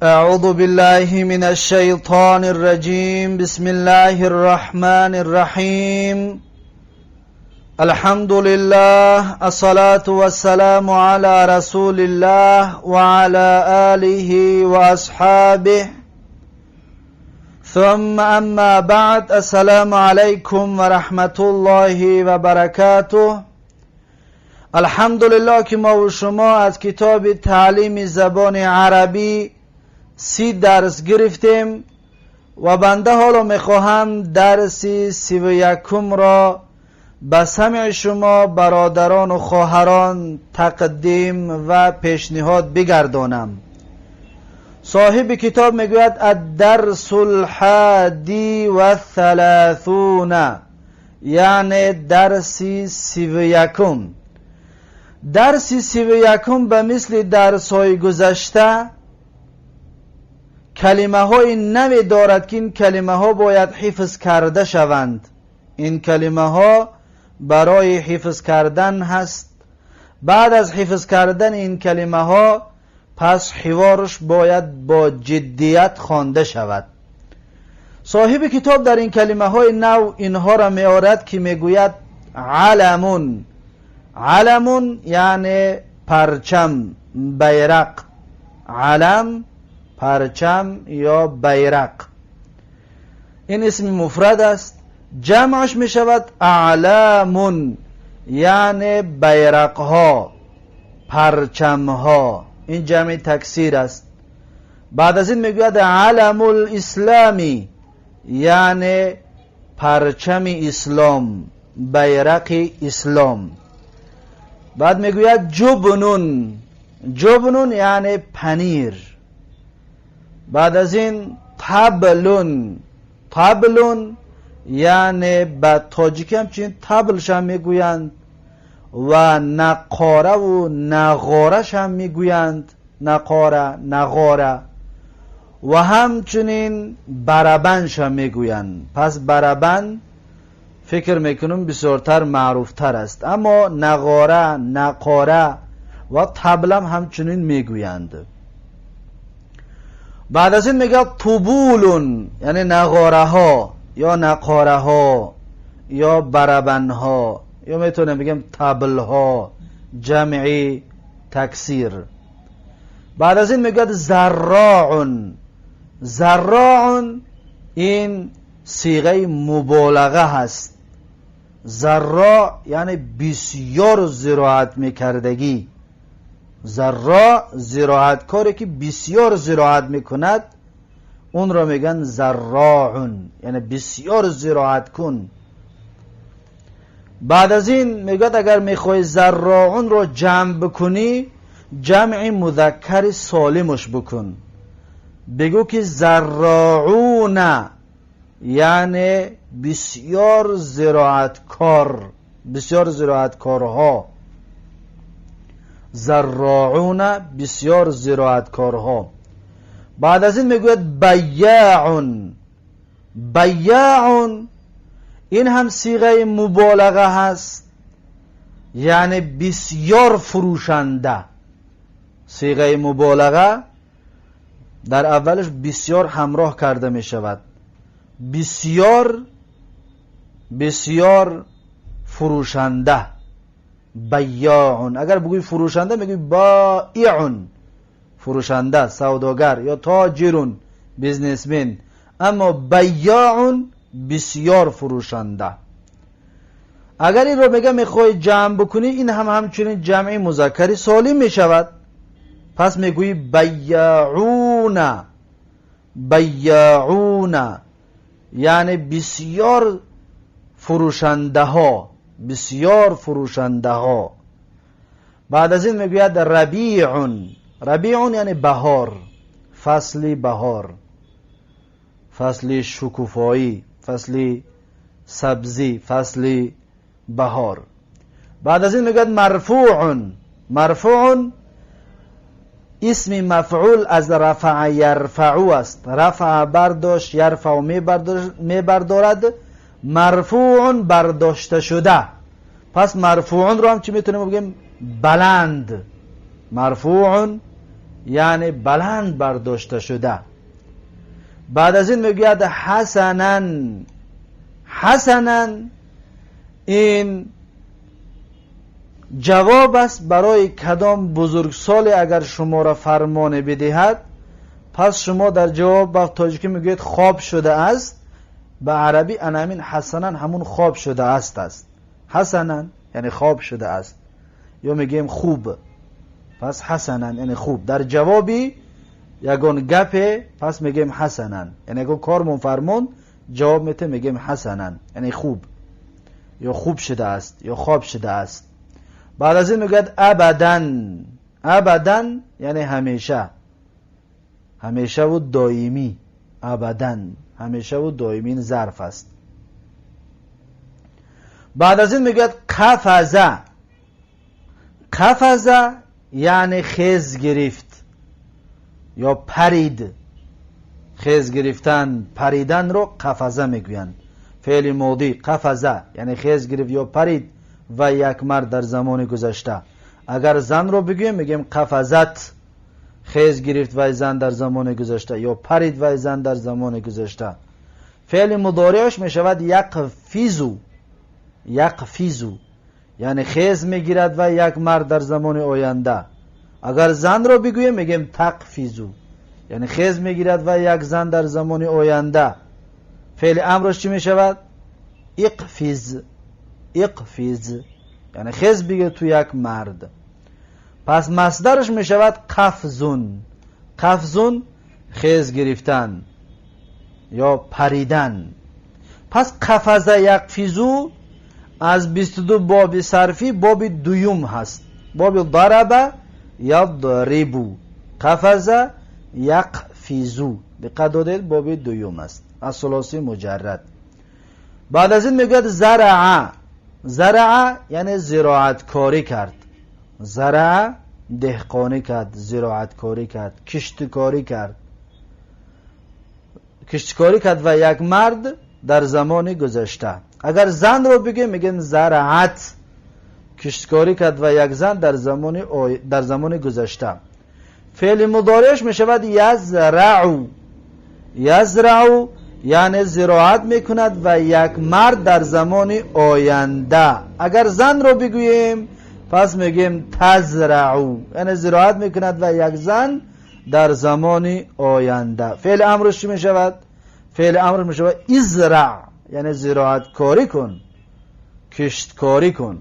أعوذ بالله من الشيطان الرجيم. بسم الله الرحمن الرحيم. الحمد لله، الصلاة والسلام على رسول الله وعلى آله وأصحابه، ثم أما بعد. السلام عليكم ورحمة الله وبركاته. الحمدلله که ما و شما از کتاب تعلیم زبان عربی 30 درس گرفتیم و بنده حالا میخواهم درس 31 را به سمع شما برادران و خواهران تقدیم و پیشنهاد بگردانم. صاحب کتاب میگوید: الدرس الحادی و الثلاثون، یعنی درس 31. درس 31 به مثل درس های گذشته کلمه های نوی دارد که این کلمه ها باید حفظ کرده شوند. این کلمه ها برای حفظ کردن هست. بعد از حفظ کردن این کلمه ها، پس حوارش باید با جدیت خوانده شود. صاحب کتاب در این کلمه های نو اینها را میآورد که میگوید: علم. علم یعنی پرچم، بیرق. علم، پرچم یا بیرق. این اسم مفرد است. جمعش می شود اعلام، یعنی بیرق ها، پرچم ها. این جمع تکسیر است. بعد از این میگوید: علم الاسلامی، یعنی پرچم اسلام، بیرق اسلام. بعد میگوید: جبن. جبن یعنی پنیر. بعد از این طبل. طبل یعنی به تاجیکی همچنین طبلش هم میگویند و نقاره و نغارش هم میگویند، نقاره، نغاره، و همچنین بربنش هم میگویند. پس بربن فکر میکنم بسیارتر معروفتر است، اما نغاره، نقاره و طبلم همچنین میگویند. بعد از این میگه طبول، یعنی نغاره ها یا نقاره ها یا بربن ها یا میتونم بگم طبل ها، جمع تکسیر. بعد از این میگه زراع. زراع این صیغه مبالغه هست. زراع یعنی بسیار زراعت میکردگی. زراع، زراعتکاری که بسیار زراعت میکند، اون را میگن زراع، یعنی بسیار زراعت کن. بعد از این میگه اگر میخوای زراعون رو جمع بکنی، جمع مذکر سالمش بکن، بگو که زراعون، یعنی بسیار زراعتکار، بسیار زراعتکارها. زراعون، بسیار زراعتکارها. بعد از این میگوید بیاع. بیاع این هم صیغه مبالغه هست، یعنی بسیار فروشنده. صیغه مبالغه در اولش بسیار همراه کرده می شود. بسیار بسیار فروشنده، بیاع. اگر بگوی فروشنده، میگوی بائع، فروشنده، سوداگر یا تاجر، businessman. اما بیاع، بسیار فروشنده. اگر این رو میگه میخوای جمع بکنی، این هم همچنین جمع مذکری سالم میشود. پس میگویی بیاعون. بیاعون یعنی بسیار فروشنده ها، بسیار فروشنده ها. بعد از این میگوید ربیع. ربیع یعنی بهار، فصل بهار، فصل شکوفایی، فصل سبزی، فصل بهار. بعد از این میگوید مرفوع. مرفوع اسم مفعول از رفع یرفع است. رفع برداشت، یرفع میبردارد. مرفوع، برداشته شده. پس مرفوع رو هم چی میتونیم بگیم؟ بلند. مرفوع. یعنی بلند برداشته شده. بعد از این میگوید حسنا. حسنا این جواب است برای کدام بزرگسال اگر شما را فرمان بدهد، پس شما در جواب با تاجیکی میگوید خواب شده است. به عربی انامین حسنا همون خواب شده است است. حسنا یعنی خواب شده است، یا میگیم خوب. پس حسنا یعنی خوب. در جوابی یگان گپه پس میگیم حسنا، یعنی یگان کارمون فرمون جواب میته میگیم حسنا یعنی خوب، یا خوب شده است یا خواب شده است. بعد از این میگوید ابدا. ابدا یعنی همیشه، همیشه و دائمی. ابدا همیشه و دائمی، این ظرف است. بعد از این میگوید قفزه. قفزه یعنی خیز گرفت یا پرید. خیز گرفتن، پریدن رو قفزه میگویند. فعل ماضی قفزه یعنی خیز گرفت یا پرید و یک مرد در زمان گذشته. اگر زن رو بگوییم میگیم قفزت، خیز گرفت و زن در زمان گذشته یا پرید و زن در زمان گذشته. فعل مضارعش میشود یقفزو. یقفزو یعنی خیز میگیرد و یک مرد در زمان آینده. اگر زن رو بگوییم میگیم تقفزو، یعنی خیز میگیرد و یک زن در زمان آینده. فعل امرش چی میشود؟ اقفز. اقفز یعنی خیز بگیر تو یک مرد. پس مصدرش میشود قفزون. قفزون خیز گرفتن یا پریدن. پس قفز یقفزو از 22 باب صرفی باب دوم هست. باب ضرب یضربو، قفز یقفزو. دقت دادید باب دوم است از ثلاثی مجرد. بعد از این میگوید زرع. زرع یعنی زراعتکاری کرد. زرع دهقانی کرد، زراعتکاری کرد، کشتکاری کرد. کشتکاری کرد و یک مرد در زمان گذشته. اگر زن رو بگیم میگیم زرعت، کشتکاری کرد و یک زن در زمان گذشته. فعل مضارعش میشود یزرع. یزرع یعنی زراعت میکند و یک مرد در زمان آینده. اگر زن رو بگوییم پس میگیم تزرع، یعنی زراعت میکند و یک زن در زمان آینده. فعل امرش چی میشود؟ فعل امر میشود ازرع، یعنی زراعت کاری کن، کشتکاری کن.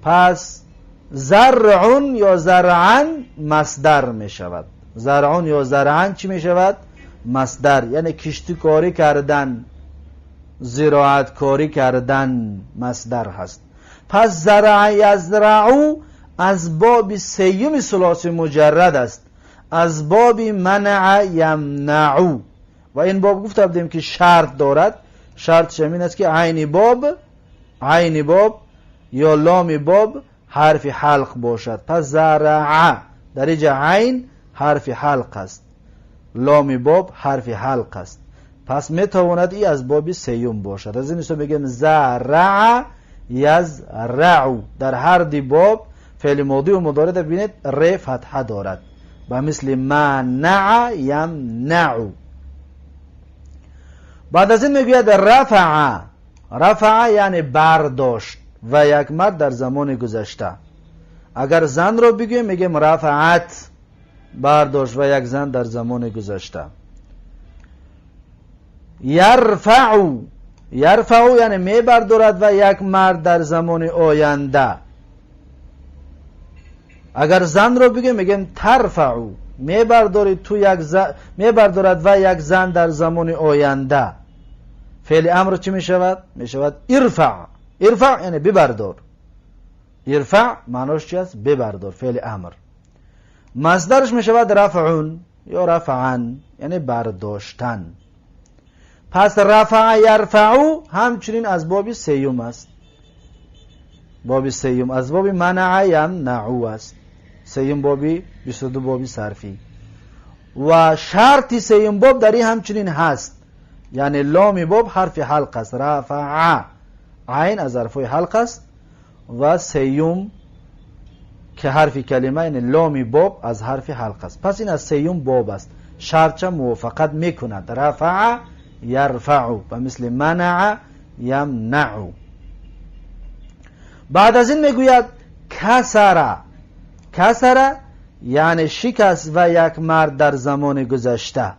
پس زرعون یا زرعن مصدر میشود. زرعون یا زرعن چی میشود؟ مصدر، یعنی کشتکاری کردن، زراعت کاری کردن مصدر هست. پس زرع یزرع از باب سیوم ثلاثی مجرد است، از باب منع یمنع. و این باب گفته بودیم که شرط دارد. شرطش این است که عین باب یا لام باب حرف حلق باشد. پس زرع در اینجا عین حرف حلق است، لام باب حرف حلق است. پس میتواند ای از باب سیوم باشد. از این حساب میگیم زرع یزرع. در هر دی باب فعل ماضی و مضارع ببینید ر فتحه دارد، به مثل منع یمنع. بعد از این میگوید رفع. رفع یعنی برداشت و یک مرد در زمان گذشته. اگر زن رو بگیم میگیم رفعت، برداشت و یک زن در زمان گذشته. یرفع. یرفع یعنی میبردارد و یک مرد در زمان آینده. اگر زن رو بگیم میگیم ترفع، میبرداری تو یک میبردارد و یک زن در زمان آینده. فعل امر چی میشود؟ میشود ارفع. ارفع یعنی ببردار. ارفع معناش چی است؟ ببردار، فعل امر. مصدرش میشود رفعون یا رفعن، یعنی برداشتن. پس رفع یرفع همچنین از باب سیوم است. باب سیوم از باب منع یمنع است. سیوم بابی 22 بابی صرفی. و شرط سیوم باب در این همچنین هست، یعنی لام باب حرف حلق است. رفع عین از حرفای حلق است و سیوم که حرف کلمه یعنی لام باب از حرف حلق است. پس این از سیوم باب است. شرط موافقت میکند. رفع یرفع و مثل منع یمنع. بعد از این میگوید کسره. کسره یعنی شکست و یک مرد در زمان گذشته.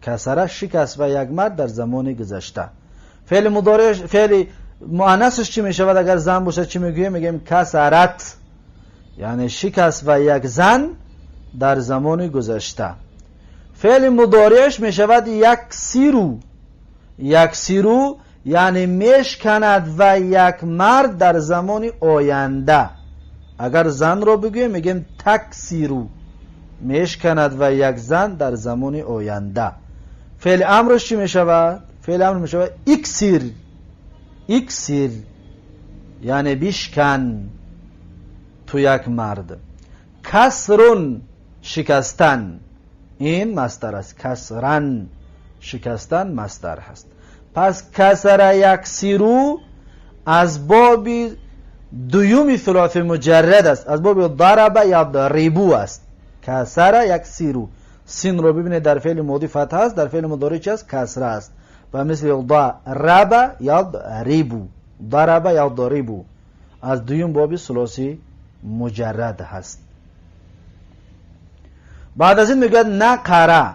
کسره شکست و یک مرد در زمان گذشته. فعل مضارع، فعل مؤنثش چی میشود؟ اگر زن باشه چی میگوییم؟ میگیم کسرت، یعنی شکست و یک زن در زمان گذشته. فعل مضارعش میشود یکسرو. یکسرو یعنی میشکند و یک مرد در زمان آینده. اگر زن رو بگوییم میگیم تکسیرو، میشکند و یک زن در زمان آینده. فعل امرش چی میشود؟ فعل امر میشود اکسیر. اکسیر یعنی بشکن تو یک مرد. کسرون شکستن، این مصدر است. کسرن شکستن مصدر هست. پس کسر یکسیرو از باب دویوم ثلاثی مجرد است، از باب ضرب یا ضربو است. کسر یکسیرو، سین رو ببینید در فعل ماضی فتح است، در فعل مضارع چی است؟ کسره است. و مثل ضرب یا ضربو، ضرب یا ضربو از دویم باب ثلاثی مجرد هست. بعد از این میگوید نقره.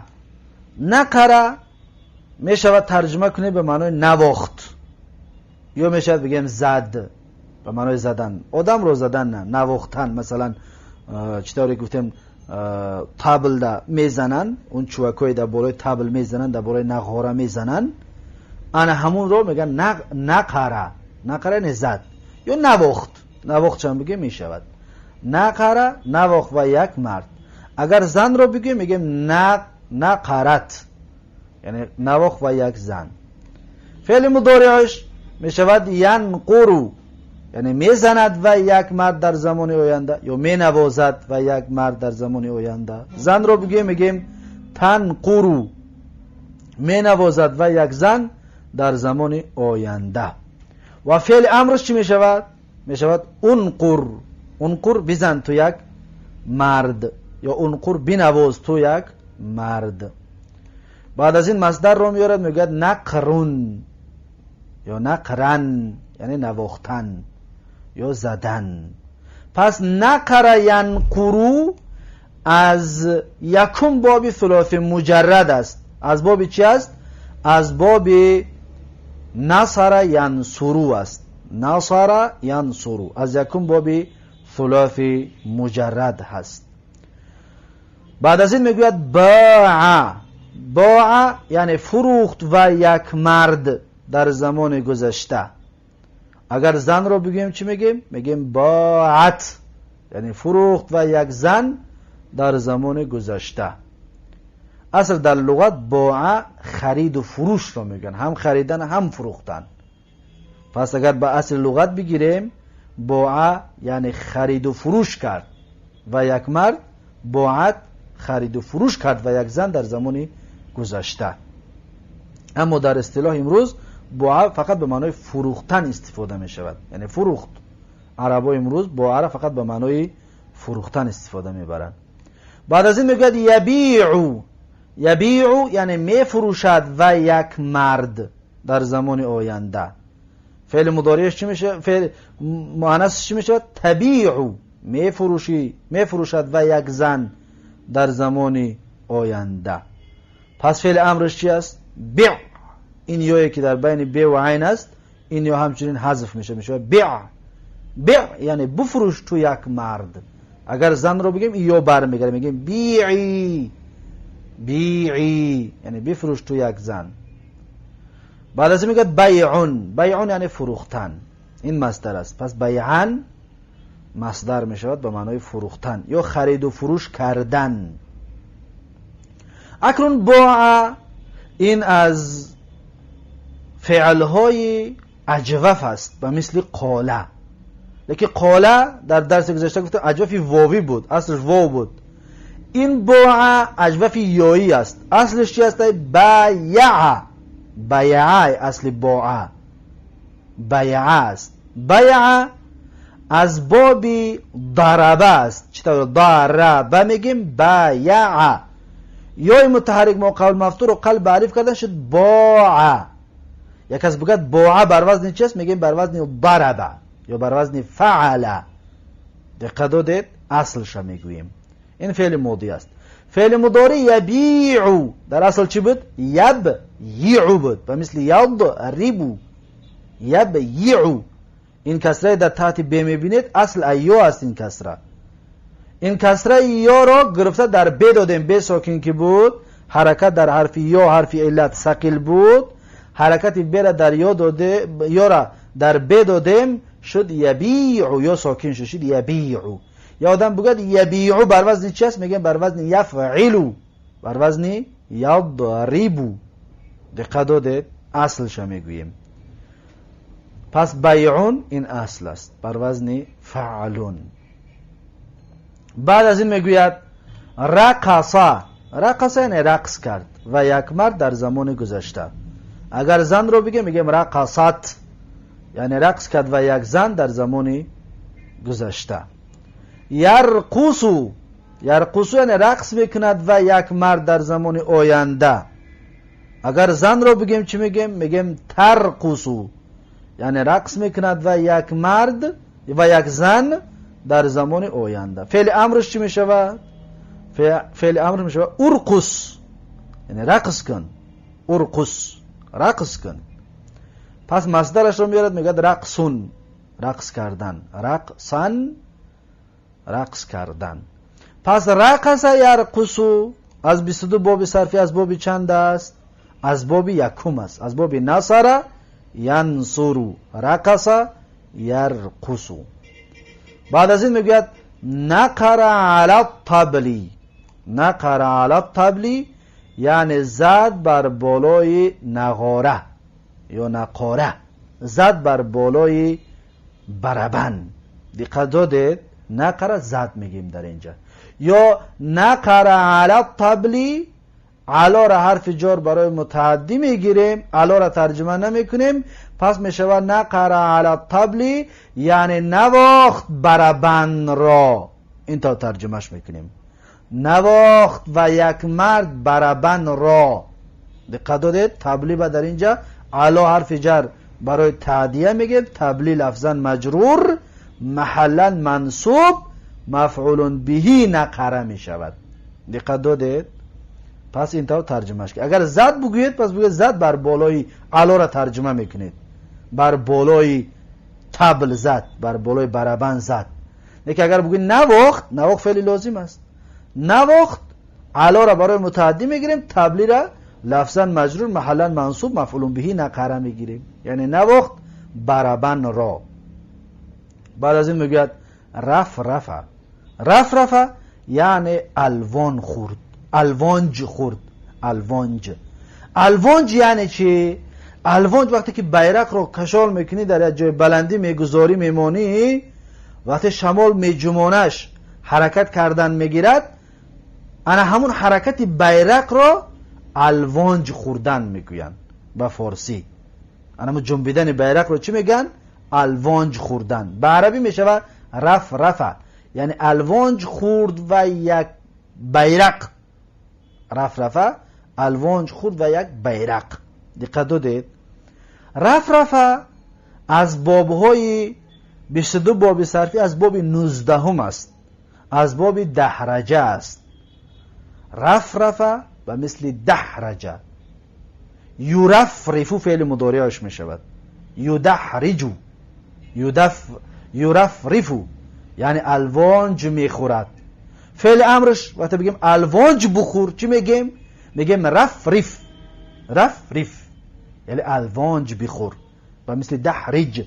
نقره میشود ترجمه کنه به معنای نواخت، یا میشود بگیم زد، به معنای زدن، آدم رو زدن نه، نواختن. مثلا چطوری گفتیم طبل ده میزنن، اون چوکای در بالای طبل میزنن، در بالای نغاره میزنن، انا همون رو میگن نقره. نقره یعنی زد یا نواخت. نواخت چند بگیم میشود نقره، نواخت و یک مرد. اگر زن رو بگیم میگیم نقرت، یعنی نواخت و یک زن. فعل مضارعش میشود ینقرو، یعنی میزند و یک مرد در زمان آینده، یا مینوازد و یک مرد در زمان آینده. زن رو بگیم میگیم تنقرو، مینوازد و یک زن در زمان آینده. و فعل امرش چی میشود؟ میشود انقر. انقر بزن تو یک مرد، یا انقر بنواز تو یک مرد. بعد از این مصدر رو میارد میگوید نقرون یا نقرن، یعنی نواختن یا زدن. پس نقر ینقرو از یکم باب ثلاثی مجرد است. از باب چی است؟ از باب نصر ینصرو است. نصر ینصرو از یکم باب ثلاثی مجرد هست. بعد از این میگوید باع. باع یعنی فروخت و یک مرد در زمان گذشته. اگر زن رو بگیم چی میگیم؟ میگیم باعت، یعنی فروخت و یک زن در زمان گذشته. اصل در لغت باع خرید و فروش رو میگن، هم خریدن هم فروختن. پس اگر به اصل لغت بگیریم باع یعنی خرید و فروش کرد و یک مرد، باعت خرید و فروش کرد و یک زن در زمان گذشته. اما در اصطلاح امروز باع فقط به معنای فروختن استفاده می شود، یعنی فروخت. عربا امروز باع را فقط به معنای فروختن استفاده می برند. بعد از این میگوید یبیع. یبیع یعنی می فروشد و یک مرد در زمان آینده. فعل مضارعش چی میشه؟ فعل مؤنثش چی میشه؟ تبیع، می فروشی، می فروشد و یک زن در زمان آینده. پس فعل امرش چی است؟ بیع. این یایی که در بین ب و عین است، این یا همچنین حذف میشه، میشه بیع. بیع یعنی بفروش تو یک مرد. اگر زن رو بگیم یا برمیگرده میگیم بیعی. بیعی یعنی بفروش تو یک زن. بعد از این میگه بیعون. بیعون یعنی فروختن، این مصدر است. پس بیعن مصدر میشود به معنای فروختن یا خرید و فروش کردن. اکنون باع این از فعلهای اجوف است به مثل قاله. لیکن قاله در درس گذشته گفته اجوف واوی بود، اصلش واو بود. این باع اجوف یایی است. اصلش چی است؟ بیع. بیع اصل باع بیع است. بیع از باب ضربه است. چطور ضربه میگیم؟ بایع. یای متحرک ما قبل مفتوح رو قلب الف کردن شد باع. یک کس بگد باع بر وزن چی است؟ میگیم بر وزن ضربه یا بر وزن فعل. دقت دادید؟ اصلش میگوییم. این فعل ماضی است. فعل مضارع یبیع در اصل چی بود؟ یبیع بود، به مثل یضرب. یبیع. این کسره در تحت ب میبینید اصل ایو است. این کسره، این کسره یا را گرفته در ب دادیم. ب ساکن که بود، حرکت در حرف یا حرف علت ثقیل بود، حرکت ب را در یا داده، یا را در ب دادیم شد یبیع، یا ساکن شد، شد یبیع. یا آدم بگد یبیع بر وزن چی است؟ میگه بر وزن یفعل، بر وزن یضرب. دقت دادید؟ اصلش میگوییم. پس بیعون این اصل است بر وزن فعلون. بعد از این میگوید رقص. رقص یعنی رقص کرد و یک مرد در زمان گذشته. اگر زن رو بگیم میگیم رقصت، یعنی رقص کرد و یک زن در زمان گذشته. یرقص. یرقص یعنی رقص میکند و یک مرد در زمان آینده. اگر زن رو بگیم چی میگیم؟ میگیم ترقص، یعنی رقص میکند و یک مرد و یک زن در زمان آینده. فعل امرش چی میشود؟ فعل امر میشود ارقص، یعنی رقص کن. ارقص، رقص کن. پس مصدرش رو میارد میگه رقصون، رقص کردن. رقصن، رقص کردن. پس رقص یرقص از 22 باب صرفی از باب چند است؟ از باب یکم است، از باب نصر ینصر، رقص یرقص. بعد از این میگوید نقر علی الطبل. نقر علی الطبل یعنی زد بر بالای نغاره یا نقاره، زد بر بالای بربن. دقت دادید؟ نقره زد میگیم در اینجا. یا نقر علی الطبل، علا را حرف جار برای متعدی میگیریم، علا را ترجمه نمیکنیم، پس میشود نقر علی الطبل یعنی نواخت بربن را. این تا ترجمهش میکنیم، نواخت و یک مرد بربن را. دقت دادید؟ طبلی در اینجا علا حرف جر برای تعدیه میگیم، طبلی لفظا مجرور، محلا منصوب، مفعول بهی نقره میشود. دقت دادید؟ پس این طور ترجمهش کرد. اگر زد بگویید پس بگویید زد بر بالای علا را ترجمه میکنید، بر بالای طبل زد، بر بالای بربن زد. لیکن اگر بگویید نواخت، نواخت فعل لازم است، نواخت علا را برای متعدی میگیریم، طبلی را لفظا مجرور، محلا منصوب، مفعول بهی نقره میگیریم، یعنی نواخت بربن را. بعد از این میگوید رف رفع. رف رفع یعنی الوان خورد، الوانج خورد. الوانج، الوانج یعنی چی؟ الوانج وقتی که بیرق رو کشال میکنی در یک جای بلندی میگذاری میمانی، وقتی شمال میجمانش حرکت کردن میگیرد، انا همون حرکت بیرق رو الوانج خوردن میگوین به فارسی. انا جنبیدن بیرق رو چی میگن؟ الوانج خوردن. به عربی میشود رف رفع، یعنی الوانج خورد و یک بیرق. رف رفع، الوانج خورد و یک بیرق. دقت دادید؟ رف رفع از بابهای 22 باب صرفی از باب 19 است، از باب دحرجه است. رف رفع و مثل دحرجه. یرفرف فعل مضارعش می شود، یدحرج، یدف، یرفرف یعنی الوانج میخورد. فعل امرش وقتی بگیم الوانج بخور چی میگیم؟ میگیم رفرف. رفرف یعنی الوانج بخور و مثل دحرج،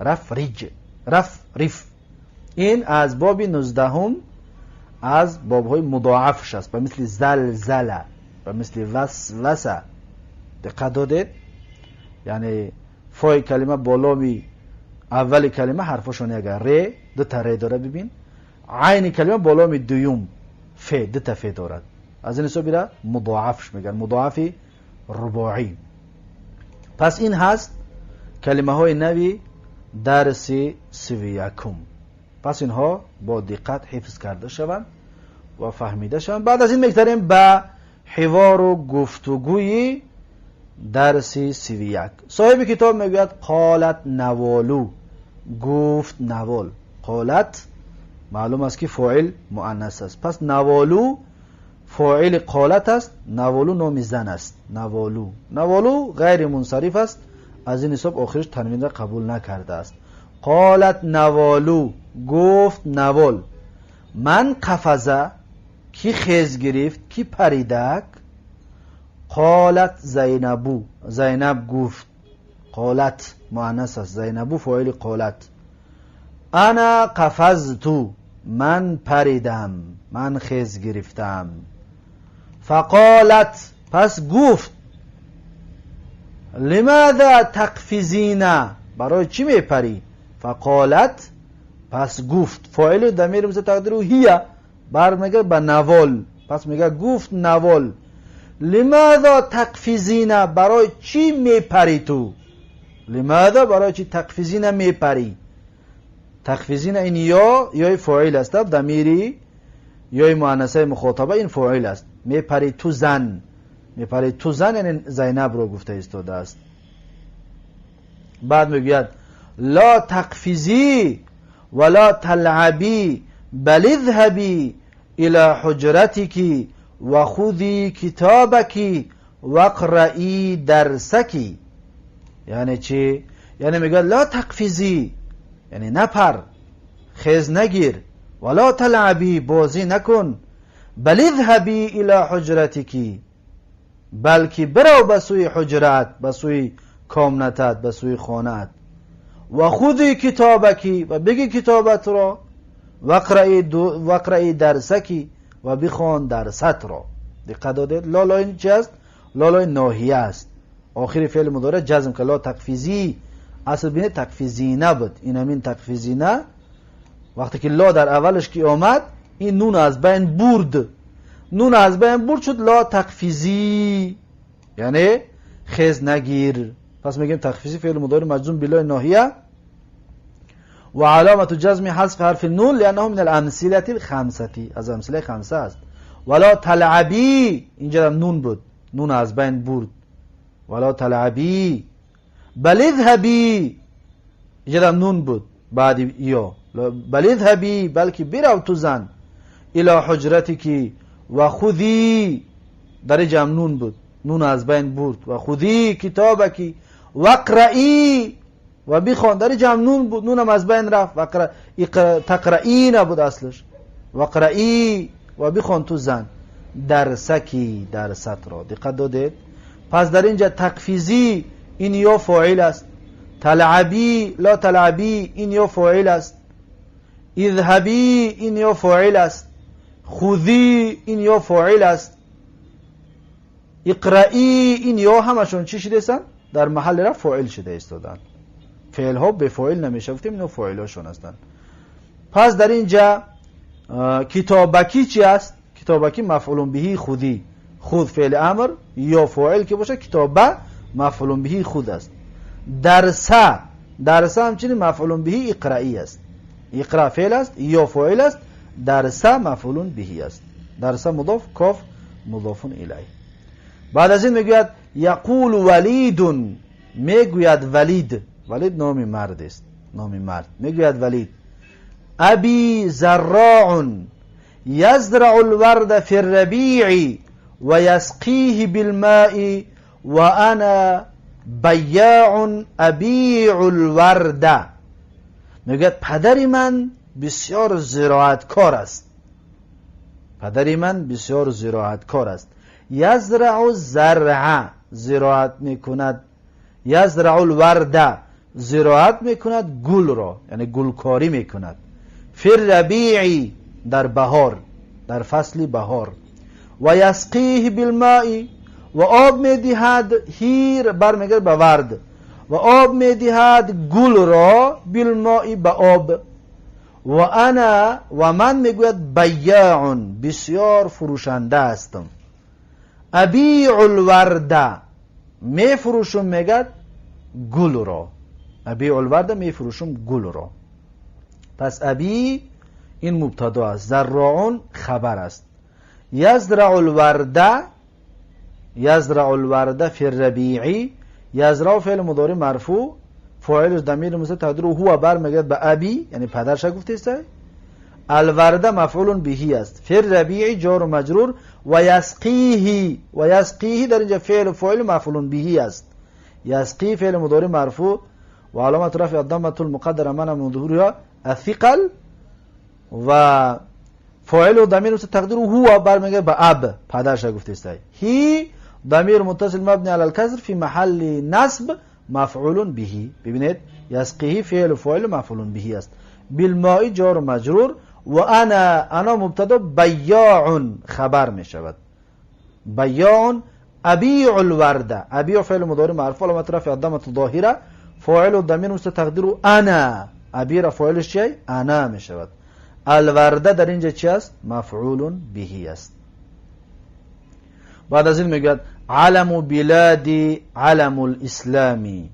رفرج، رفرف. این از باب 19 از بابهای مضاعفش است، و مثل زلزله و مثل وسوسه. دقت دادید؟ یعنی فای کلمه بالامی اول کلمه حرفشون یک ر، دو تا ر داره. ببین عین کلمه بالامی دوم ف، دو تا ف دارد. از این حساب را مضاعفش میگن، مضاعف رباعی. پس این هست کلمه های نوی дарси 31. Пас инҳо бо диққат ҳифз карда шаванд ва фаҳмида шаванд. Баъд аз ин мегзарем ба ҳивору гуфтугӯи дарси 31. Соҳиби китоб мегӯяд: قالت نوال, гуфт Навол. قالت маълум аст, ки фоил муаннас аст, пас نوال фоили قالت аст. Наволу номи зан аст. Наволу, Наволу ғайри мунсариф аст, аз ин ҳисоб охириш танвинро қабул накардааст. قالت نوال, гуфт Навол. من قفز, ки хез гирифт, ки паридак? قالت زينب, Зайнаб гуфт. قالت муаннас аст, زينب фоили قالت. أنا قفزت, ман паридам, ман хез гирифтам. فقالت, пас гуфт. لماذا تقفزين, барои чӣ мепарӣ? فقالت, пас гуфт. Фоили дамири тақдиру هي бармегардад ба Навол, пас мега гуфт Навол: لماذا تقفزين, барои чӣ мепарӣ ту? لماذا, барои чӣ, تقفزين, мепарӣ. تقفزين, ин ё, ёи фоил аст, дамири ёи муаннасаи мухотаба, ин фоил аст. Мепарӣ ту зан, мепарӣ ту зан, яъне Зайнабро гуфта истодааст. Баъд мегӯяд: لا تقفزي ولا تلعبي بل اذهبي إلى حجرتك وخذي كتابك واقرئي درسك. Яъне чӣ? Яъне мегӯяд: لا تقفزي, яъне напар, хез нагир. ولا تلعبي, бозӣ накун. بل اذهبي إلى حجرتك, балки бирав ба сӯи ҳуҷраат, ба сӯи комнатат, ба сӯи хонаат. وخذي كتابك, ва бигир китобатро. واقرئي درسك, ва бихон дарсатро. Диққат додед? لا, лои чи аст? لا, лои ноҳия аст. Охири феъли мудоре ҷазм ка. لا تقفزي, асл бинед, تقفزين буд. Ин ҳамин تقفزين, вақте ки لا дар аввалаш ки омад, ин нун аз байн бурд, нун аз байн бурд, шуд لا تقفزي, яъне хез нагир. Пас мегӯем: تقفزي феъли мудори маҷзум بلا الناهية وعلامة جزمه حذف حرف النون لأنه من الأمثلة الخمسة, аз амсилаи хамса аст. ولا تلعبي, инҷа нун буд, нун аз байн бурд. ولا تلعبي بل اذهبي, инҷа нун буд баъди ё. بل اذهبي, балки бирав ту зан. إلى حجرتك وخذي, дар инҷа нун буд, нун аз байн бурд. وخذي كتابك واقرئي, ва бихон, дар инҷа нун буд, нунам аз байн рафт. تقرئين буд аслаш. واقرئي, ва бихон ту зан. درسك, дарсатро. Диққат додед? Пас дар инҷа تقفزي, ин ё фоил аст. تلعبي, لا تلعبي, ин ё фоил аст. اذهبي, ин ё фоил аст. خذي, ин ё фоил аст. اقرئي, ин ё ҳамашон чӣ шудастанд? Дар маҳалли рафъ фоил шуда истоданд. Феълҳо бефоил намеша, гуфтем, ино фоилҳошон ҳастанд. Пас дар инҷа كتابك чӣ аст? كتابك مفعول به خذي. خذ феъли амр, ё фоил ки бошад, كتاب مفعول به خذ аст. درس, درس ҳамчунин مفعول به اقرئي аст. اقرأ феъл аст, ё фоил аст, درس مفعول به аст. درس مضاف, کاف مضاف إليه. Баъд аз ин мегӯяд: يقول وليد, мегӯяд Валид. Валид номи мард аст, номи мард. Мегӯяд Валид: أبي زراع يزرع الورد في الربيع ويسقيه بالماء وأنا بياع أبيع الورد. Мегӯяд: падари ман бисёр зироаткор аст, падари ман бисёр зироаткор аст. يزرع, زرع, зироат мекунад. يزرع الورد, зироат мекунад гулро, яъне гулкорӣ мекунад. في الربيع, дар баҳор, дар фасли баҳор. ويسقيه بالماء, ва об медиҳад. ه бармегардад ба ورد. Ва об медиҳад гулро. بالماء, ба об. وأنا, ва ман, мегӯяд, بياع, бисёр фурӯшанда ҳастам. أبيع الورد, мефурӯшум, мегӯяд, гулро. أبيع الورد میفروشم گل را. پس أبي این مبتدا است، زراع خبر است. یزرع الورد، یزرع الورد فی الربیع، یزرع فعل مضارع مرفوع، فاعلش ضمیر مستتر تقدیره هو برمیگرد به أبي، یعنی پدرش گفته است. الورد مفعول به است، فی الربیع جار و مجرور، و یسقیه، و یسقیه در اینجا فعل فاعل مفعول به است. یسقی فعل مضارع مرفوع و علامت رفع الضمه المقدره منع من ظهورها الثقل، و فاعل و ضمیر مستتر تقدیره هو برمیگرد به أب، پدرش گفته است. هی ضمیر متصل مبنی علی الکسر فی محل نصب مفعول به. ببینید یسقیه فعل فاعل مفعول به است. بالماء جار و مجرور، و انا، انا مبتدا، بیاع خبر می شود. بیاع ابیع الورد، ابیع فعل مضارع مرفوع علامت رفع الضمه الظاهره، فاعل ضمیر مستتر تقدیره انا، ابیع را فاعلش چیه؟ انا می شود. الورده در اینجا چی است؟ مفعول به است. بعد از این میگوید علم بلادی علم الاسلامی،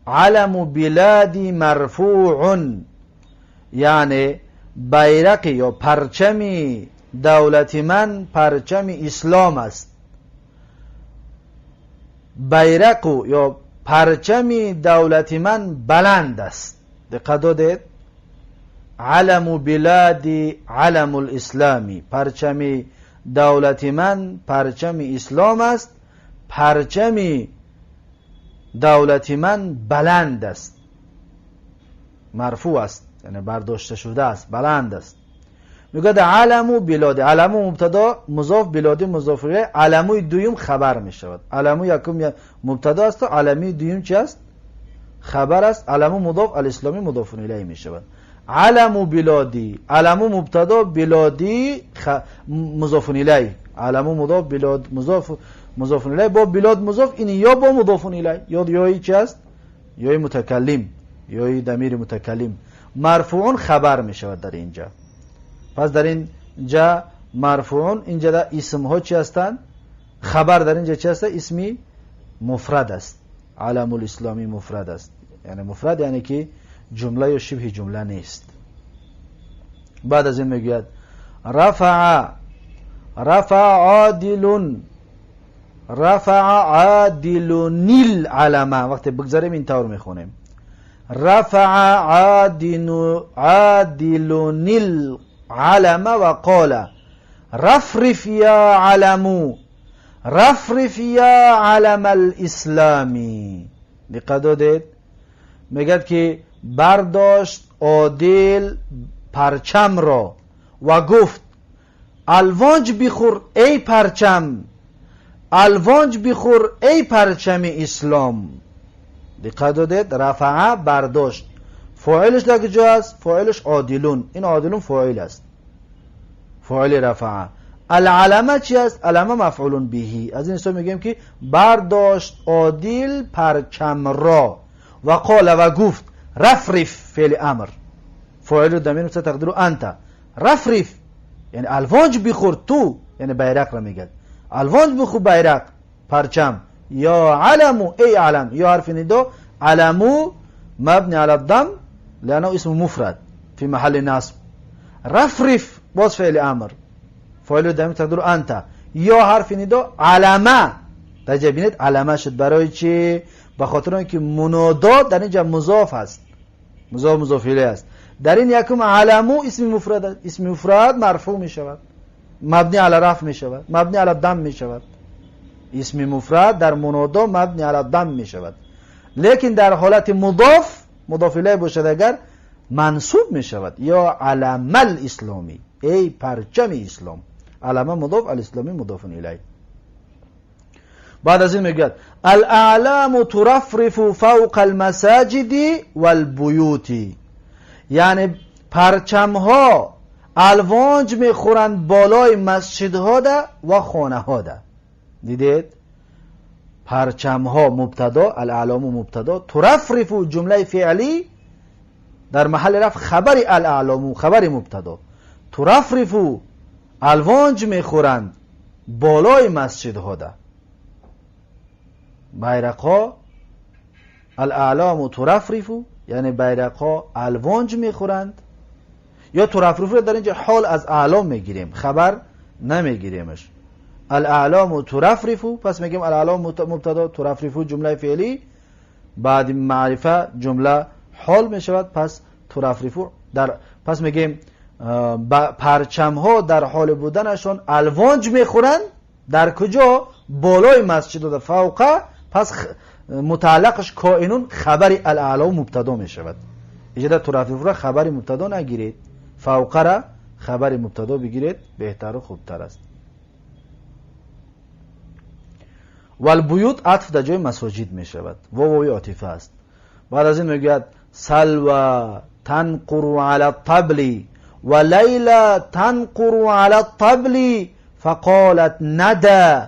علم بلادی مرفوع، یعنی بیرق یا پرچمی دولت من پرچم اسلام است. بیرق یا پرچم دولت من بلند است. دقت دادید؟ علم بلادی علم الاسلامی، پرچم دولت من پرچم اسلام است، پرچم دولت من بلند است، مرفوع است، یعنی برداشته شده است، بلند است. میگه علم بلاد، علم مبتدا مضاف، بلادی مضاف الیه، علموی دویم خبر می شود. علمو یکم مبتدا است و علمی دویم چی است؟ خبر است. علمو مضاف، الاسلامی مضاف الیه می شود. علم بلادی، علم مبتدا، بلادی مضاف الیه، علم مضاف، بلاد مضاف، مضاف الیه با بلاد مضاف، این یا با مضاف الیه یا یای چی است؟ یای متکلم، یای ضمیر متکلم. مرفوع خبر می شود در اینجا. پس در اینجا مرفوع، اینجا در اسم ها چی هستند؟ خبر در اینجا چی هست؟ اسمی مفرد است. علم الاسلامی مفرد است، یعنی مفرد یعنی که جمله یا شبه جمله نیست. بعد از این میگوید رفع، رفع عادل، رفع عادل العلم. وقتی بگذاریم این طور میخونیم رفع عادل، عادل العلم و قال رفرف یا علم، رفرف یا علم الاسلامی. دقت دادید؟ میگد که برداشت عادل پرچم را و گفت الوانج بخور ای پرچم، الوانج بخور ای پرچم اسلام. دقت دادید؟ رفع برداشت، فاعلش در کجا است؟ فاعلش عادلون، این عادلون فاعل است، فاعل رفع. العلمه چی است؟ علمه مفعول بهی. از این حساب میگیم که برداشت عادل پرچم را و قال و گفت رفرف، فعل امر، فاعل ضمیر مستتر تقدیره انت، رفرف یعنی الوانج بخور تو، یعنی بیرق را میگه، الوانج بخور بیرق پرچم. یا علمو ای علم، یا حرف ندا، علمو مبنی علی الضم لانه اسم مفرد في محل نصب. رفرف باز فعل امر، فاعل ضمیر تقدیره انت، یا حرف ندا علمه. در اینجا ببینید علمه شد برای چی؟ به خاطر اینکه منادا در اینجا مضاف است، مضاف مضاف الیه است. در این یکم علمو اسم مفرد است، اسم مفرد مرفوع می شود، مبنی علی رفع می شود، مبنی علی ضم می شود. اسم مفرد در منادا مبنی علی ضم می شود، لیکن در حالت مضاف مضاف الیه باشد اگر منصوب می شود. یا علم الاسلامی، ای پرچم اسلام، علم مضاف، الاسلامی مضاف الیه. بعد از این میگوید الاعلام ترفرف فوق المساجد والبیوت، یعنی پرچم ها الوانج میخورند بالای مسجدها ده و خانه ها ده. دیدید؟ پرچم ها مبتدا، الاعلام مبتدا، ترفرف جمله فعلی در محل رفع خبر الاعلام خبر مبتدا، ترفرف الوانج میخورند بالای مسجدها ده. بیرق ها الاعلام ترفرف یعنی بیرق‌ها الوانج میخورند. یا ترفرف را در اینجا حال از اعلام میگیریم، خبر نمیگیریمش. الاعلام ترفرف، پس میگیم الاعلام مبتدا، ترفرف جمله فعلی، بعد معرفه جمله حال میشود. پس ترفرف در، پس میگیم پرچم ها در حال بودنشون الوانج میخورند. در کجا؟ بالای مسجد و فوقه. پس متعلقش کائنون خبر الاعلام مبتدا میشود. اینجا ترفرف را خبر مبتدا نگیرید، فوقه را خبر مبتدا بگیرید، بهتر و خوبتر است. والبیوت عطف در جای مساجد می شود، واوی عاطفه است. بعد از این میگوید سلوى تنقر علی الطبل و لیلی تنقر علی الطبل فقالت ندى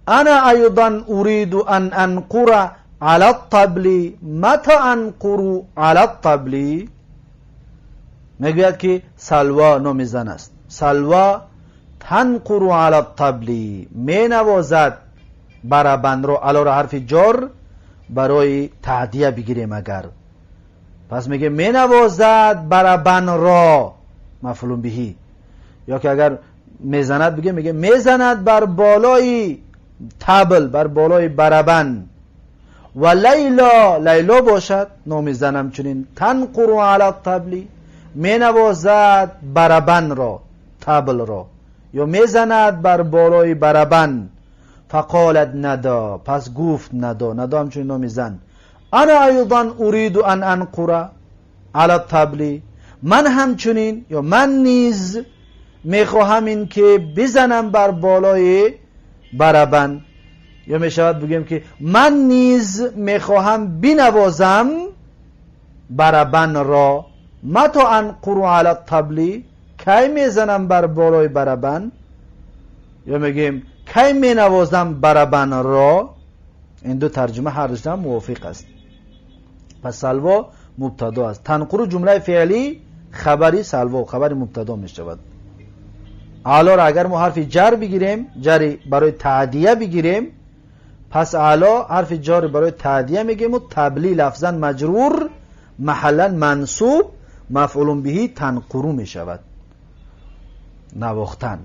انا ایضا اريد ان انقر علی الطبل متى انقر علی الطبل. میگوید که سلوا نام زن است، سلوا تنقر علی الطبل می نوازد برابند رو، علا را حرف جار برای تعدیه بگیریم اگر، پس میگه می نوازد برابند را مفعول بهی، یا که اگر میزند بگه میگه میزند بر بالای طبل، بر بالای برابند. و لیلا، لیلا باشد نام زنم چنین، تنقر علی الطبل می نوازد برابند را، طبل را، یا میزند بر بالای برابند. فقالت ندا، پس گفت ندا، ندا همچنین نام زن، انا ایضا اريد ان انقر علی الطبل، من همچنین یا من نیز میخواهم این که بزنم بر بالای برابند. یا میشود بگیم که من نیز میخواهم بنوازم برابند را. متى انقر علی الطبل، کی میزنم بر بالای برابند، یا میگیم کی مینوازم برابند را. این دو ترجمه هر دوشان موافق است. پس سلوا مبتدا است، تنقر جمله فعلی خبری سلوا خبر مبتدا می شود. علا را اگر ما حرف جر بگیریم، جری برای تعدیه بگیریم، پس علا حرف جر برای تعدیه میگیم و تبلی لفظا مجرور محلا منصوب مفعول به تنقرو می شود، نواختن.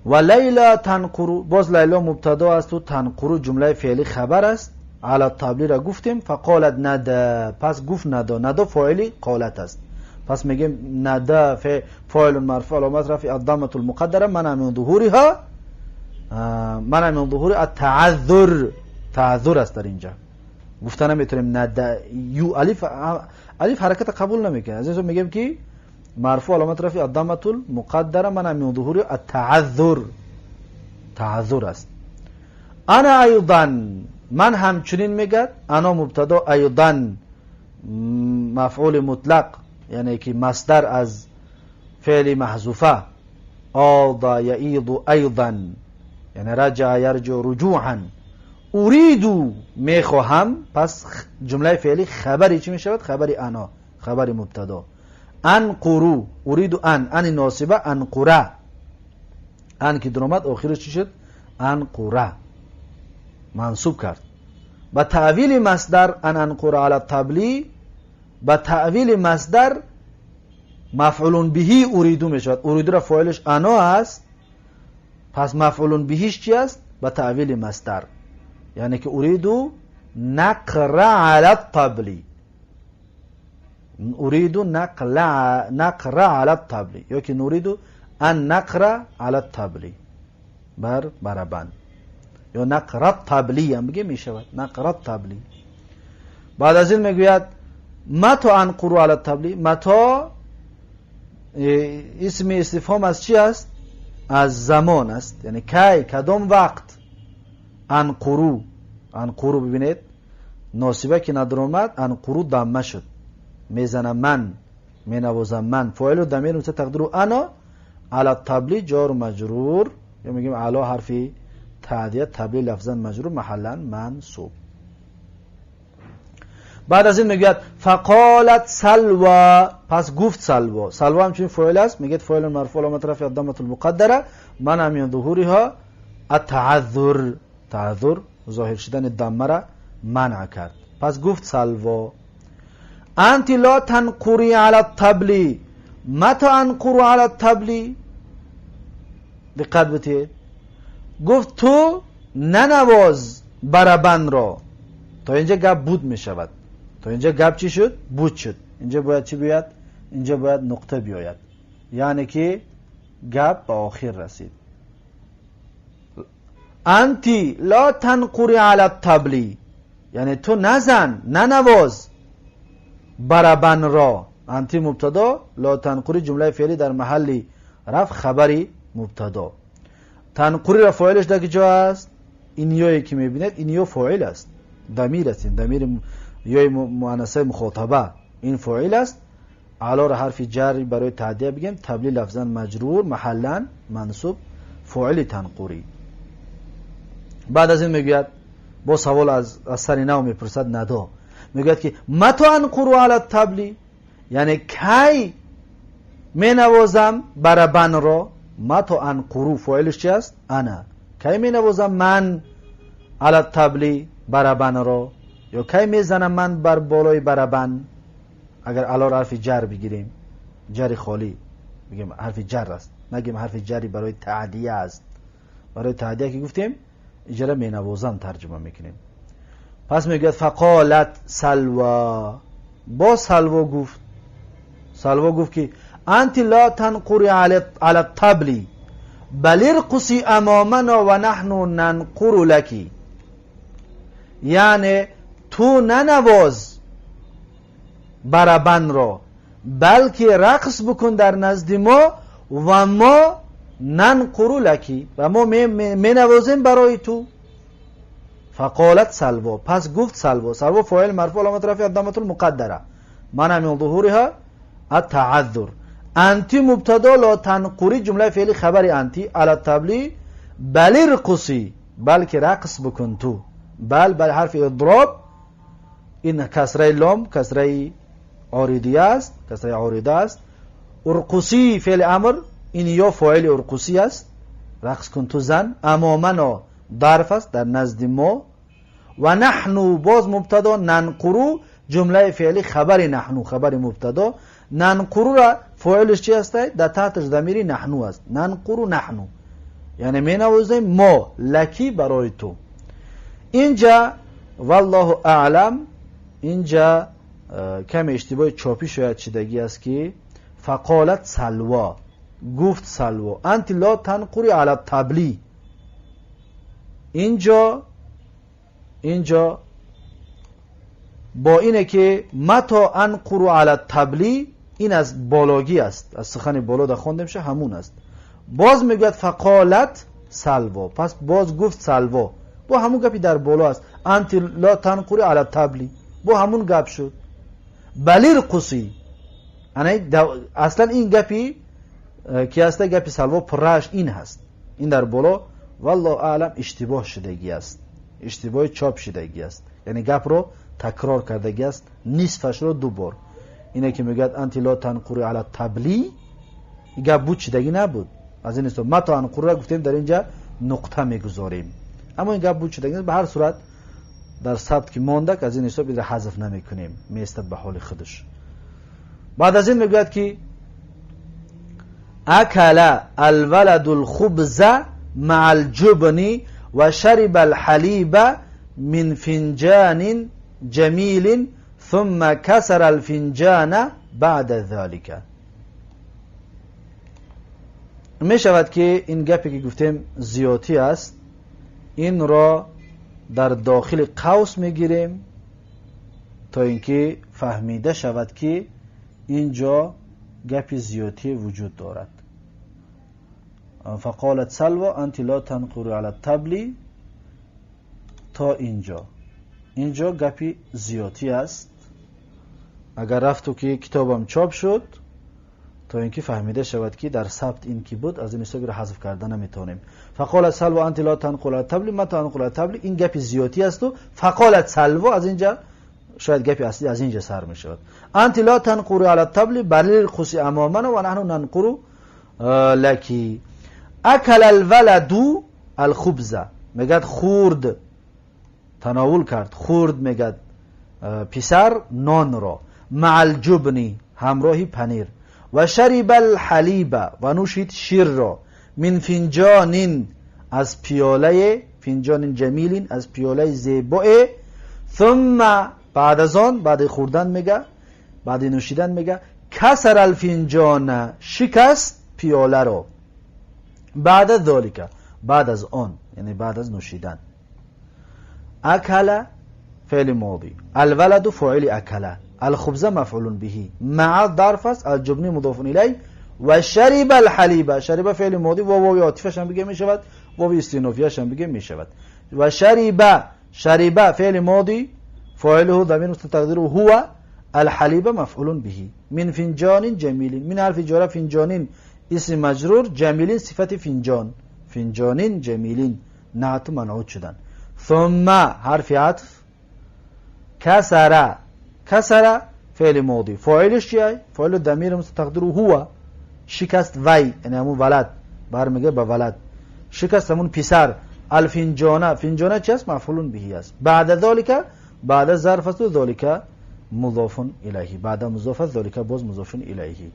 و لیلا تنقرو، باز لیلا مبتدا است و تنقرو جمله فعلی خبر است. علی الطبل را گفتیم. فقالت ندا، پس گفت ندا، ندا فاعل قالت است. پس میگیم ندا فاعل مرفوع علامت رفع الضمه المقدره منع من ظهورها، منع من ظهور التعذر، تعذر است در اینجا. گفته نمیتونیم ندا یو الف، الف حرکت قبول نمیکنه. از اینجا میگیم که مرفوع علامت رفع الضمه المقدره منع من ظهور التعذر، تعذر است. انا ایضا، من همچنین میگد، انا مبتدا، ایضا مفعول مطلق یعنی که مصدر از فعل محذوفه، آض یعیض ایضا یعنی رجع یرجع رجوعا. اريد میخواهم، پس جمله فعلی خبری چی میشود؟ خبر انا، خبر مبتدا. انقرو، اريد ان، ان ناصبه انقره، ان که درآمد آخرش چی شد؟ انقره، منصوب کرد. با تأویل مصدر ان انقر علی الطبل، با تأویل مصدر مفعول بهی اریدو میشود. اریدو را فاعلش انا است، پس مفعول بهیش چی است؟ با تأویل مصدر، یعنی که اریدو نقر علی الطبل، اریدو نقر علی الطبل، یا که نریدو ان نقر علی الطبل بر برابند، یا نقر الطبلی هم بگه میشود، نقر الطبلی. بعد از این میگوید متى انقر علی الطبل، متى اسم استفهام از چی است؟ از زمان است، یعنی کی، کدام وقت. انقرو، انقرو ببینید ناصبه که ندرآمد، انقرو دمه شد، میزنم من، مینوازم من، فاعل و ضمیر مستتر تقدیر انا، علی الطبل جار و مجرور، یا میگیم علی حرف تعدیه، طبل لفظا مجرور محلا منصوب. بعد از این میگوید فقالت سلوى، پس گفت سلوا، سلوا همچنین فاعل است، میگه فاعل مرفوع علامت رفع الضمه المقدره منع من ظهورها التعذر، تعذر ظاهر شدن ضمه را منع کرد. پس گفت سلوا. أنت لا تنقری علی الطبل متى انقر علی الطبل. دقت بتید. گفت تو ننواز بربن را. تا اینجا گپ بود می شود. تا اینجا گپ چی شد؟ بود شد. اینجا باید چی بیاید؟ اینجا باید نقطه بیاید، یعنی که گپ به آخر رسید. أنت لا تنقری علی الطبل، یعنی تو نزن، ننواز بربن را. أنت مبتدا، لا تنقری جمله فعلی در محل رفع خبری مبتدا. تنقری را فاعلش در کجا است؟ این یایی که میبینید این یا فاعل است، ضمیر است، این ضمیر یای مؤنثه مخاطبه، این فاعل است. علی را حرف جر برای تعدیه بگیم، طبلی لفظا مجرور محلا منصوب، فاعل تنقری. بعد از این میگوید با سوال از سر نو میپرسد ندا، میگوید که متى انقر علی الطبل، یعنی کی مینوازم بربن را. متى انقر فاعلش چی است؟ انا. کی مینوازم من علی الطبل بربن را، یا کی میزنم من بر بالای بربن. اگر علی را حرف جر بگیریم، جر خالی بگیم حرف جر است، نگیم حرف جری برای تعدیه است. برای تعدیه که گفتیم اجاره مینوازم ترجمه میکنیم. پس میگوید فقالت سلوا، با سلوا گفت، سلوا گفت که انت لا تنقری علی الطبل بل ارقصی امامنا و نحن ننقر لکی، یعنی تو ننواز بربن را، بلکه رقص بکن در نزد ما و ما ننقر لکی، و ما مینوازیم برای تو. فقالت سلوا، پس گفت سلوا، سلوا فاعل مرفوع علامت رفع الضمه المقدره منع من ظهورها التعذر. انتی مبتدا، لا تنقری جمله فعلی خبر انتی، علی الطبل بل ارقصی، بلکه رقص بکن تو. بل بل حرف اضراب، این کسره لام کسره عارضیه است، کسره عارضه است. ارقصی فعل امر، این یا فاعل ارقصی است، رقص کن تو زن. امامنا ظرف است در نزد ما. و نحن باز مبتدا، ننقرو جمله فعلی خبر نحنو خبر مبتدا. ننقرو را فاعلش چی است؟ در تحتش ضمیر نحنو است. ننقرو نحنو یعنی می نوازیم ما، لکی برای تو. اینجا والله اعلم، اینجا کم اشتباه چاپی شاید شدگی است که فقالت سلوا، گفت سلوا انت لا تنقری علی الطبلی. اینجا با اینه که متا انقر علی الطبلی، این از بالاگی است، از سخن بالا در خوانده میشه همون است. باز میگوید فقالت سلوا، پس باز گفت سلوا، با همون گپی در بالا است، انت لا تنقری علی الطبلی، با همون گپ شد. بل ارقصی، اصلا این گپی که هست گپی سلوا پرش این هست، این در بالا والله اعلم اشتباه شدگی است، اشتباه چاپ شدگی است، یعنی گپ رو تکرار کردگی است، نصفش رو دو بار. اینه که میگه انت لا تنقری علی الطبلی، این گپ بود شدگی نبود. از این حساب متا انقر را گفتیم در اینجا نقطه میگذاریم، اما این گپ بود شدگی نیست. به هر صورت در ثبت که مانده که از این حساب این را حذف نمیکنیم، میستد به حال خودش. بعد از این میگوید که اکل الولد الخبز مع الجبن و شرب الحلیب من فنجان جمیل ثم کسر الفنجان بعد ذلك. می شود که این گپی که گفتیم زیادی است، این را در داخل قوس میگیریم تا اینکه فهمیده شود که اینجا گپی زیادی وجود دارد. فقالت سلوا انت لا تنقر علی الطبل، تا اینجا، اینجا گپی زیادی است. اگر رفت که کتابم چاپ شد تا اینکه فهمیده شود که در ثبت این کی بود، از این حساب را حذف کردن نمیتونیم. فقالت سلوا انت لا تنقر علی الطبل ما تنقر علی الطبل، این گپی زیادی است. و فقالت سلوا از اینجا شاید گپی اصلی از اینجا سر می شود. انت لا تنقر علی الطبل بل ارقصی امامنا و نحن ننقر لکی. اکل الولد الخبز، میگد خورد، تناول کرد، خورد، میگد پسر نان را. مع الجبن همراه پنیر، و شرب الحلیب و نوشید شیر را، من فنجان از پیاله، فنجان جمیل از پیاله زیبا. ثم بعد از آن، بعد خوردن میگه، بعد نوشیدن میگه، کسر الفنجان شکست پیاله رو، بعد ذالک بعد از آن، یعنی بعد از نوشیدن. اکل فعل ماضی، الولد فاعل اکل، الخبز مفعول به، مع ظرف است، الجبن مضاف الیه، و شرب الحلیب، شرب فعل ماضی و واو عاطفش هم بگه میشود، واو استئنافیش هم بگه میشود. و شرب، شرب فعل ماضی فاعله ضمیر تقدیره هو، الحلیب مفعول به، من فنجان جمیل، من حرف جاره فنجان اسم مجرور، جمیل صفت فنجان، فنجان جمیل نعت منعوت شدن. ثم حرف عطف، کسر، کسر فعل ماضی، فاعلش چیه؟ فاعل ضمیر تقدیره هو، شکست وی، یعنی همون ولد، برمیگه به ولد، شکست همون پسر. الفنجانه، فنجانه چی است؟ مفعول به است. بعد ذالک، بعد ظرف است و ذالک مضاف الیه، بعد مضاف ذالک باز مضاف الیه.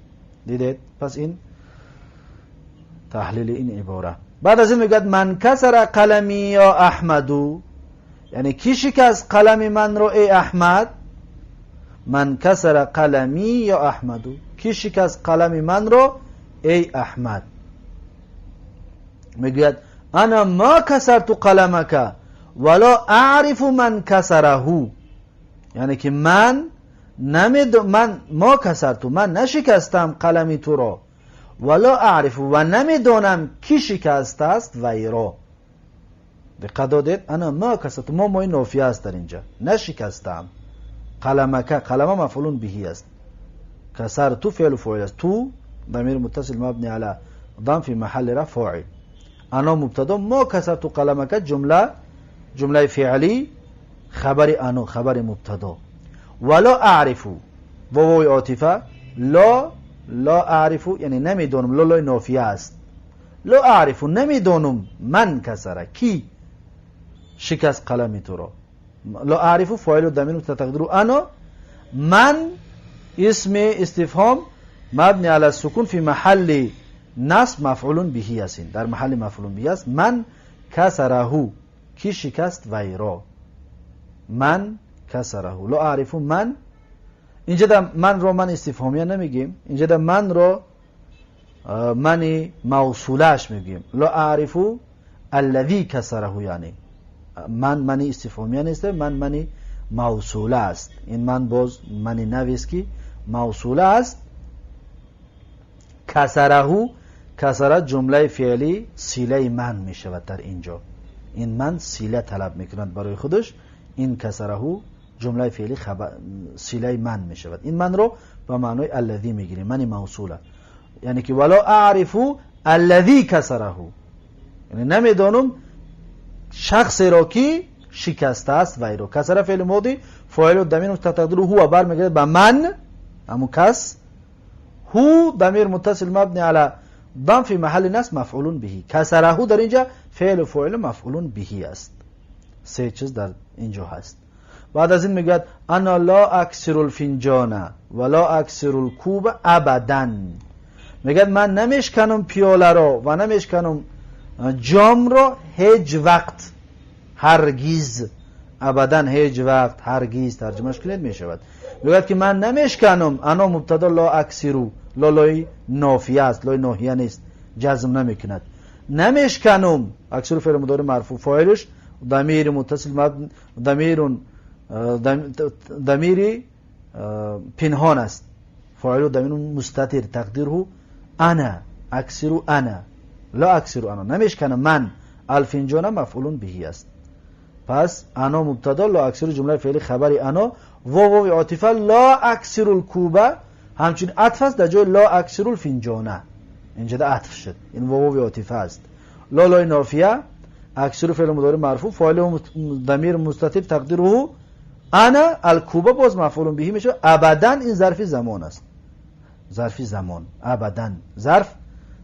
دیدید؟ پس این تحلیل این عباره. بعد از این میگه من کسر قلمی یا احمدو، یعنی کی شکست قلم من رو ای احمد؟ من کسر قلمی یا احمدو، کی شکست قلم من رو ای احمد؟ میگوید انا ما کسرت قلمک ولا اعرف من کسره، یعنی که من من ما کسرت، من نشکستم قلمی تو را، ولا اعرف و نمیدانم کی شکست است وی را. دقت دادید؟ انا ما کسرت، ما مای نافیه است در اینجا، نشکستم. قلمک، قلم مفعول به است، کسرت فعل فاعل است، تو ضمیر متصل مبنی علی ضم فی محل رفع فاعل، انا مبتدا، ما کسرت قلمک جمله، جمله فعلی، خبر انا، خبر مبتدا. ولا اعرف، واو عاطفه، لا، لا اعرف یعنی نمیدونم، لا لای نافیه است، لا اعرف نمیدونم، من کسره کی شکست قلم تو را. لا اعرف فاعل ضمیر تقدیر انا، من اسم استفهام مبنی علی السکون فی محل نصب مفعول به است، در محل مفعول به است. من کسره کی شکست وی را، من کسره، لا اعرف من. اینجا در من رو من استفهامیه نمیگیم، اینجا در من رو من موصولش میگیم، لا اعرف الذی کسره، یعنی من من استفهامیه نیست، من من موصوله است. این من باز من نویس که موصوله است. کسره، کسره جمله فعلی صله من میشود در اینجا، این من صله طلب میکند برای خودش، این کسره جمله فعلی صله من میشود. این من رو به معنای الذی میگیریم، من موصوله، یعنی که ولا اعرف الذی کسره، یعنی نمیدانم شخصی را که شکسته است وی را. کسره فعل ماضی، فاعل ضمیر تقدیر هو برمیگرده به من، همون کس، هو ضمیر متصل مبنی علی ضم فی محل نصب مفعول به، کسره در اینجا فعل فاعل مفعول به است. سه چیز در اینجا هست. بعد از این میگوید انا لا اکسر الفنجان ولا اکسر الکوب ابدا، میگه من نمیشکنم پیاله را و نمیشکنم جام را هیچ وقت، هرگز، ابدا هیچ وقت، هرگز ترجمهش کنید میشود. میگوید که من نمیشکنم، انا مبتدا، لا اکسرو، لا لای نافیه است، لای ناهیه نیست، جزم نمیکند، نمیشکنم. اکسرو فعل مضارع مرفوع، فاعلش ضمیر متصل مبنی، ضمیر ضمیر پنهان است، فاعل ضمیر مستتر، تقدیره انا اکسر، انا لا اکسر، انا نمیشکنم من، الفنجان مفعول به است. پس انا مبتدا، لا اکسر جمله فعلی خبر انا، واو واو عاطفه، لا اکسر الکوبه همچنین عطف است در جای لا اکسر الفنجانه، اینجا ده عطف شد، این واو واو عاطفه است. لا لای نافیه، اکسر فعل مضارع مرفوع، فاعل ضمیر مستتر تقدیره انا، الکوبه باز مفعول به میشه. ابدا این ظرف زمان است، ظرف زمان، ابدا ظرف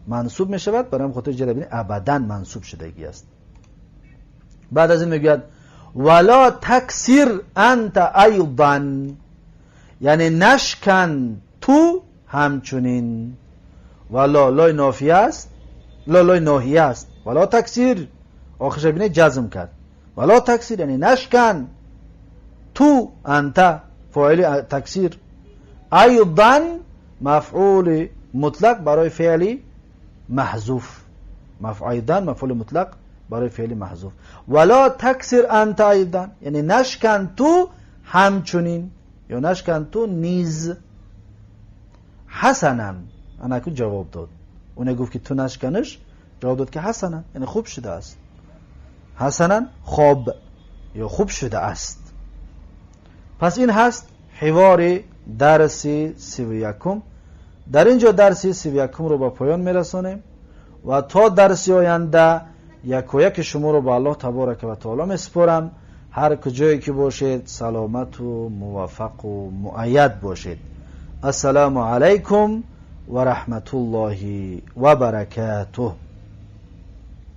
منصوب میشود، برای خاطر جلبین ابدا منصوب شدگی است. بعد از این میگوید ولا تکسر انت ایضا، Яъне нашкан ту ҳамчунин. Ва ла лои нофия аст, ла лои ноҳия аст. Ва ла таксир, охираш бинед ҷазм кард. Ва ла таксир яъне нашкан ту, анта фоили таксир, айдан мафъули мутлақ барои феъли маҳзуф, айдан мафъули мутлақ барои феъли маҳзуф. Ва ла таксир анта айдан яъне нашкан ту ҳамчунин ё нашкан ту низ. Ҳасанан, анаку ҷавоб дод. Оне гуфт ки ту нашканиш, ҷавоб дод ки ҳасанан яъне хуб шудааст. Ҳасанан хоб ё хуб шудааст. Пас ин ҳаст ҳивори дарси 31-ум. Дар ин ҷо дарси 31-умро ба поён мерасонем ва то дарси оянда якояки шуморо ба Аллоҳ таборака ва таоло месупорам. Ҳар куҷое ки бошед саломату муваффақу муайяд бошед. Ассалому алайкум ва раҳматуллоҳи ва баракатуҳ.